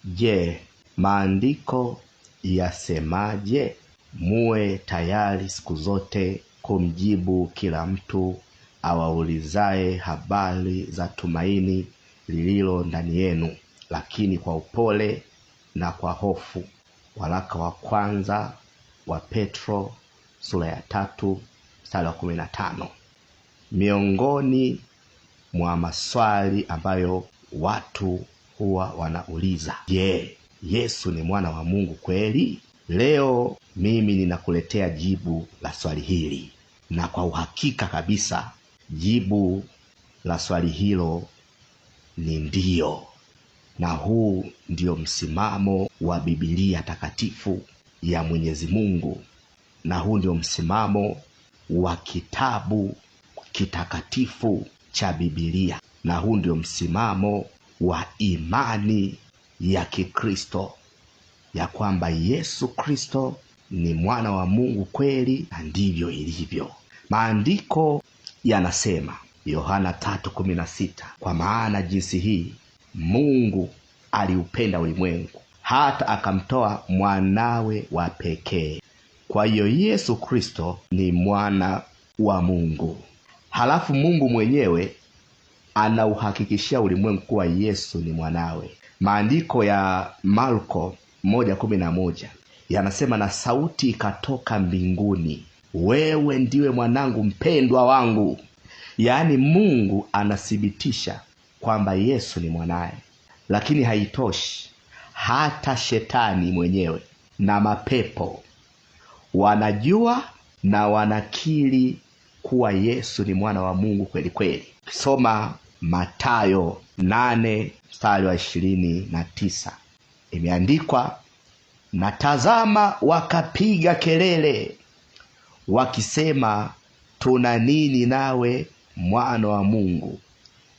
Je, maandiko yasemaje? Muwe tayari siku zote kumjibu kila mtu awaulizaye habari za tumaini lililo ndani yenu, lakini kwa upole na kwa hofu. Waraka wa kwanza wa Petro sura ya 3 mstari wa 15. Miongoni mwa maswali ambayo watu huwa wanauliza, je, Yesu ni mwana wa Mungu kweli? Leo mimi ninakuletea jibu la swali hili, na kwa uhakika kabisa jibu la swali hilo ni ndio. Na huu ndio msimamo wa Biblia takatifu ya Mwenyezi Mungu, na huu ndio msimamo wa kitabu kitakatifu cha Biblia, na huu ndio msimamo wa imani ya Kikristo, ya kwamba Yesu Kristo ni mwana wa Mungu kweli, na ndivyo ilivyo. Maandiko yanasema, Yohana 3:16, kwa maana jinsi hii Mungu aliupenda ulimwengu hata akamtoa mwanawe wa pekee. Kwa hiyo Yesu Kristo ni mwana wa Mungu. Halafu Mungu mwenyewe anauhakikishia ulimwengu kuwa Yesu ni mwanawe. Maandiko ya Marko 1:11 yanasema, na sauti ikatoka mbinguni, wewe ndiwe mwanangu mpendwa wangu. Yaani Mungu anathibitisha kwamba Yesu ni mwanaye. Lakini haitoshi, hata shetani mwenyewe na mapepo wanajua na wanakiri kuwa Yesu ni mwana wa Mungu kweli kweli. Soma Mathayo 8 mstari wa 29. Imeandikwa, na tazama wakapiga kelele wakisema, tuna nini nawe mwana wa Mungu?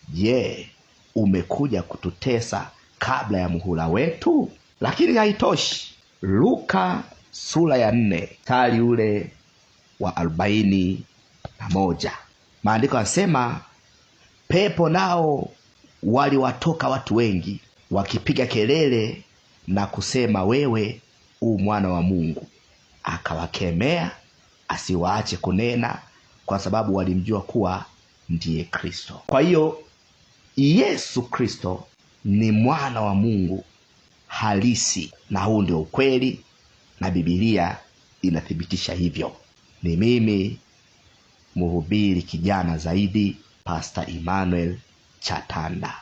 Je, umekuja kututesa kabla ya muhula wetu? Lakini haitoshi. Luka sura ya 4 mstari ule wa 41, maandiko yanasema, pepo nao waliwatoka watu wengi wakipiga kelele na kusema, wewe u mwana wa Mungu. Akawakemea asiwaache kunena, kwa sababu walimjua kuwa ndiye Kristo. Kwa hiyo Yesu Kristo ni mwana wa Mungu halisi, na huu ndio ukweli, na Biblia inathibitisha hivyo. Ni mimi mhubiri kijana zaidi, Pastor Emmanuel Chatanda.